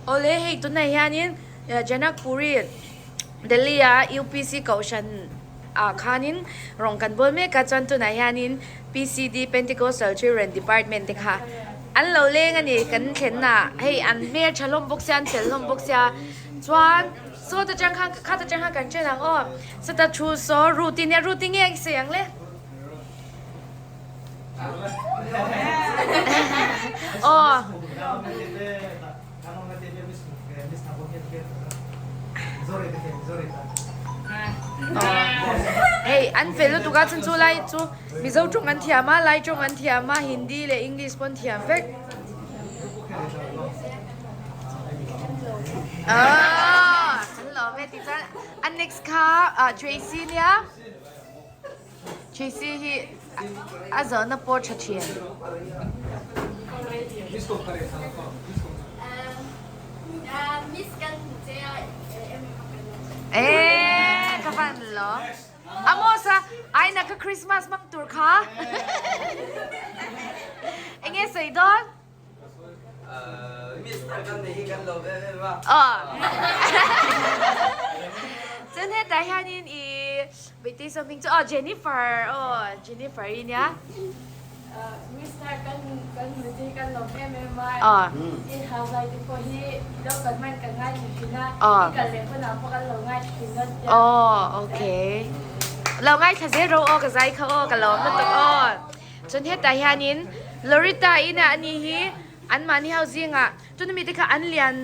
Awle hei tunah hianin Janakpuri Delhi a UPC kohhran ah khanin rawng kan bawl mek a chuan tunah hianin PCD Pentecostal Children Department te kha an lo leng a ni kan thlenna hei an hmel tha hlawm bawk sia an fel hlawm bawk sia chuan sawt atang khan khat atang khan kan chen ang aw sawta thu saw Ruth-i nia Ruth-i nge sawi ang le. Aw. Hei an fel lutuk a chhan chu lai chu Mizo tawng an thiam a Lai tawng an thiam a Hindi leh English pawh an thiam vek. Aw an lawm e tichuan a next kha Tracy nia. Tracy hi a zawhna pawh tha thin. Eee ka van lo. Amos a aina ka Christmas hmang tur kha. Enge sawi dawn? Chuan hetah hianin i Beti sawmhming chu aw Jennifer aw Jennifer i nia. Mister kan kan hmu te hi kan lawm em em a i hauhai te pawh hi lo kan hman kan ngai thla thin a i kal leh hunah pawh kan lo ngai thla thin dawn tia. Aw okay lo ngai thla zel ro aw ka zai kha aw ka lawm lutuk aw. Chuan hetah hianin Lorita ina a ni hi anmahni ho zingah tuna mite kha an lian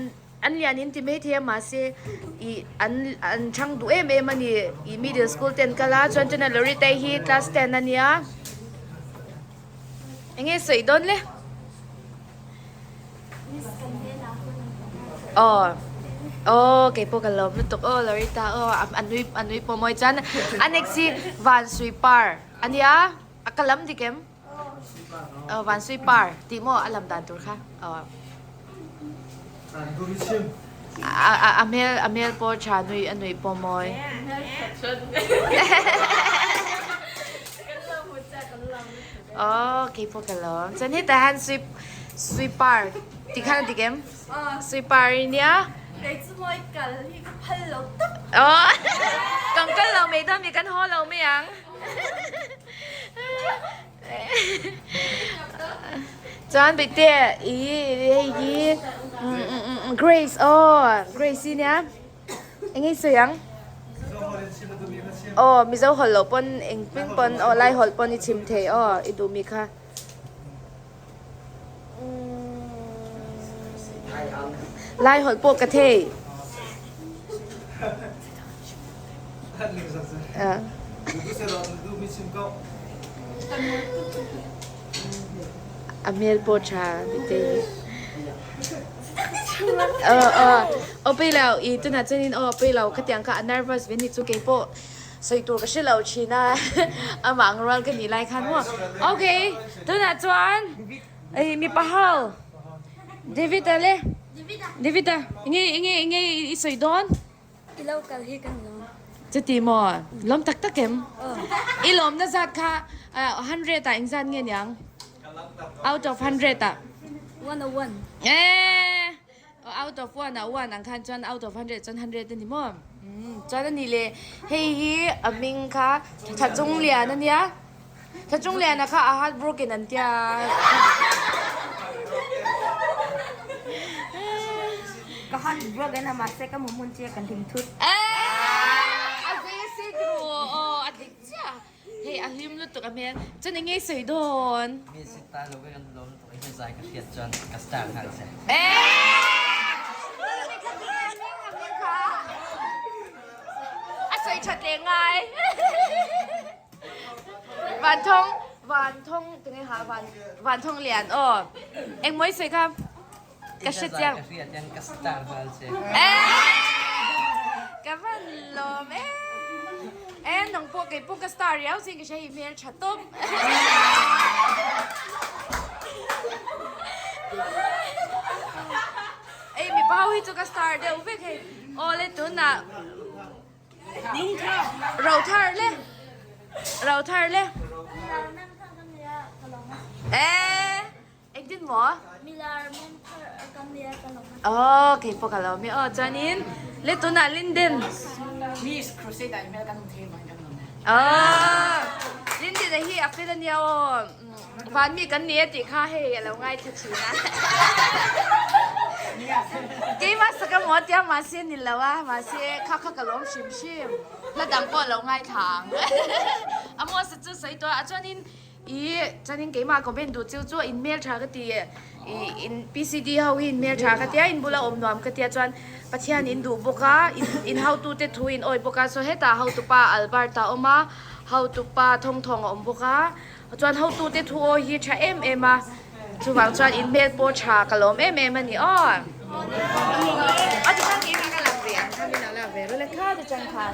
an lian in ti mai thei a mahse ih an an chhang duh em em a ni ih middle school te an kal a chuan tuna Lorita hi class ten a nia eng nge sawi dawn le aw aw keipawh ka lawm lutuk aw Lorita aw a nui a nui pawh mawi chuan a next hi Vansui par a nia. A ka lam dik em? Aw Vansui par tih maw a lam dan tur kha. Aw. A hmel a hmel pawh tha nui a nuih pawh mawi. Aw kei pawh ka lawm. Chuan hetah hian sui sui par tih khan a dik em? Sui par i nia. Kei chu mawi kal hi ka phal lo tak. Aw kan kal lo mai dawn mi kan haw lo mai ang. Chuan Bikte i hei hi Grace aw Grace i nia eng nge i sawi ang aw Mizo hawlh loh pawn eng pin pawn aw Lai hawlh pawn i chhim thei aw i duh mi kha Lai hawlh pawh ka thei. A hmel pawh tha bik te hi. Aw pei lo i tunah chuanin aw pei lo khatiang kha a nervous ve ni chu keipawh sawi tur ka hre lo thin a amah ang rual ka nih lai khan maw. Okay tunah chuan mipa ho David-a le David-a enge enge enge i sawi dawn? I lo kal hi kan lawm. Chuti maw? Lawm tak tak em? I lawmna zat kha 100 ah engzat nge niang? Out of 100 ah? 101. Eh! Out of 1 ah 1 ang khan chuan out of 100 chuan 100 a ni maw? Chuan a nih leh hei hi a hming kha Thachunglian a nia. Thachungliana kha a heartbroken an tia. Ka heartbroken a mahse ka hmu hmun che ka hlim thut. A zei a sei ru aw a dik chiah. Hei a hlim lutuk a hmel. Chuan eng nge i sawi dawn? Mi sit ta lo kan lawm lutuk i zai ka hriat chuan ka star nghal che. A sawi that leh ngai. Vanthawng Vanthawng tunge ha van Vanthawng lian aw engmaw i sawi kha ka hre chiang ka hriat hian ka star nghal che ka van lawm e e nang pawh kei pawh ka star riau chin ka hria hi hmel tha tawp ei mipa ho hi chu ka star deuh vek hei aw le tunah Ro thar le. Ro thar le. Eh, engtin maw? Aw kei pawh ka lo mi aw chuanin le tunah Linden Miss Crusade ah email kan hmu thei mai kan lawm e. Aw Linden a hi a fel ania aw van mi kan ni e tih kha hei a lo ngaithla thin a. Keimah sak a maw tia mahse ni lo a mahse kha kha ka lawm hrim hrim hla dang pawh a lo ngaithla ang. Amos a chu sawi tawh a chuanin I chuanin keimah comment duh chiu chu in hmel tha ka ti i in PCD ho hi in hmel tha ka tia in bula awm nuam ka tia chuan Pathian in duh bawk a in hotu te thu in awi bawk a so hetah hotupa Albert a awm a hotupa Thawngthawng a awm bawk a chuan hotu te thu awi hi tha em em a chuvang chuan in hmel pawh tha ka lawm em em a ni aw. A ti chuan keimah ka lang ve ang kha min lo lak ve ru le kha ti chuan khan.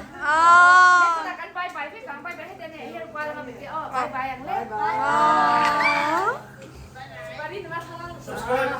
Kan bye bye vek ang bye bye heti a nia hi kual anga bete aw bye bye ang le. Subscribe.